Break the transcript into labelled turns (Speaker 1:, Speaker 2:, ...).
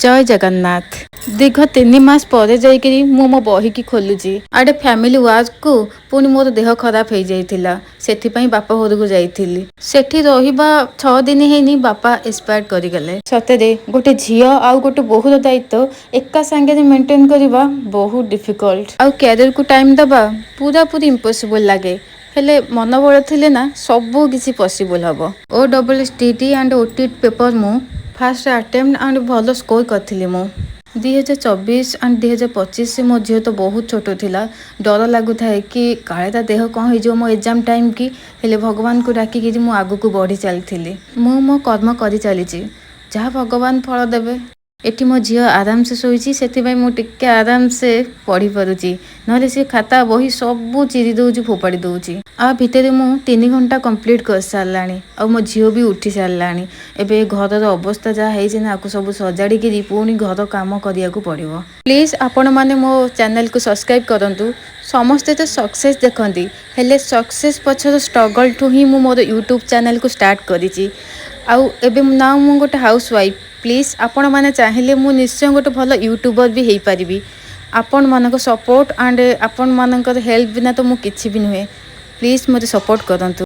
Speaker 1: ଜୟ ଜଗନ୍ନାଥ। ଦୀର୍ଘ 3 ମାସ ପରେ ଯାଇକିରି ମୁଁ ମୋ ବହିକି ଖୋଲୁଛି। ଆଡ଼େ ଫ୍ୟାମିଲି ୱାର୍କକୁ ପୁଣି ମୋର ଦେହ ଖରାପ ହେଇଯାଇଥିଲା, ସେଥିପାଇଁ ବାପ ଘରକୁ ଯାଇଥିଲି। ସେଠି ରହିବା 6 ଦିନ ହେଇନି, ବାପା ଏକ୍ସପାୟାର୍ଡ କରିଗଲେ। ସତରେ ଗୋଟେ ଝିଅ ଆଉ ଗୋଟେ ବୋହୂର ଦାୟିତ୍ୱ ଏକା ସାଙ୍ଗରେ ମେଣ୍ଟେନ୍ କରିବା ବହୁତ ଡିଫିକଲ୍ଟ। ଆଉ କ୍ୟାରିୟରକୁ ଟାଇମ୍ ଦେବା ପୁରାପୁରି ଇମ୍ପସିବଲ୍ ଲାଗେ। ହେଲେ ମନୋବଳ ଥିଲେ ନା ସବୁ କିଛି ପସିବଲ୍ ହେବ। OSSTET and OTET paper ମୁଁ ଫାଷ୍ଟ ଆଟେମ୍ପ୍ଟ ଆଣ୍ଡ ଭଲ ସ୍କୋର କରିଥିଲି ମୁଁ। 2024 ଆଣ୍ଡ 2025 ମୋ ଝିଅ ତ ବହୁତ ଛୋଟ ଥିଲା। ଡର ଲାଗୁଥାଏ କି କାଳେ ତା ଦେହ କ'ଣ ହେଇଯିବ ମୋ ଏକ୍ଜାମ୍ ଟାଇମ୍ କି। ହେଲେ ଭଗବାନଙ୍କୁ ଡାକିକିରି ମୁଁ ଆଗକୁ ବଢ଼ି ଚାଲିଥିଲି। ମୁଁ ମୋ କର୍ମ କରି ଚାଲିଛି, ଯାହା ଭଗବାନ ଫଳ ଦେବେ। ଏଠି ମୋ ଝିଅ ଆରାମସେ ଶୋଇଛି, ସେଥିପାଇଁ ମୁଁ ଟିକେ ଆରାମସେ ପଢ଼ିପାରୁଛି। ନହେଲେ ସେ ଖାତା ବହି ସବୁ ଚିରି ଦେଉଛି, ଫୋପାଡ଼ି ଦେଉଛି। ଆ ଭିତରେ ମୁଁ 3 ଘଣ୍ଟା କମ୍ପ୍ଲିଟ୍ କରିସାରିଲାଣି ଆଉ ମୋ ଝିଅ ବି ଉଠି ସାରିଲାଣି। ଏବେ ଘରର ଅବସ୍ଥା ଯାହା ହେଇଛି ନା, ଆକୁ ସବୁ ସଜାଡ଼ିକିରି ପୁଣି ଘର କାମ କରିବାକୁ ପଡ଼ିବ। ପ୍ଲିଜ୍ ଆପଣମାନେ ମୋ ଚ୍ୟାନେଲକୁ ସବସ୍କ୍ରାଇବ୍ କରନ୍ତୁ। ସମସ୍ତେ ତ ସକ୍ସେସ୍ ଦେଖନ୍ତି, ହେଲେ ସକ୍ସେସ୍ ପଛର ଷ୍ଟ୍ରଗଲ୍ଠୁ ହିଁ ମୁଁ ମୋର ୟୁଟ୍ୟୁବ୍ ଚ୍ୟାନେଲକୁ ଷ୍ଟାର୍ଟ କରିଛି। ଆଉ ଏବେ ନା ମୁଁ ଗୋଟେ ହାଉସ୍ ୱାଇଫ୍। ପ୍ଲିଜ୍ ଆପଣମାନେ ଚାହିଁଲେ ମୁଁ ନିଶ୍ଚୟ ଗୋଟେ ଭଲ ୟୁଟ୍ୟୁବର୍ ବି ହେଇପାରିବି। ଆପଣମାନଙ୍କ ସପୋର୍ଟ ଆଣ୍ଡ ଆପଣମାନଙ୍କର ହେଲ୍ପ ବିନା ତ ମୁଁ କିଛି ବି ନୁହେଁ। ପ୍ଲିଜ୍ ମୋତେ ସପୋର୍ଟ କରନ୍ତୁ।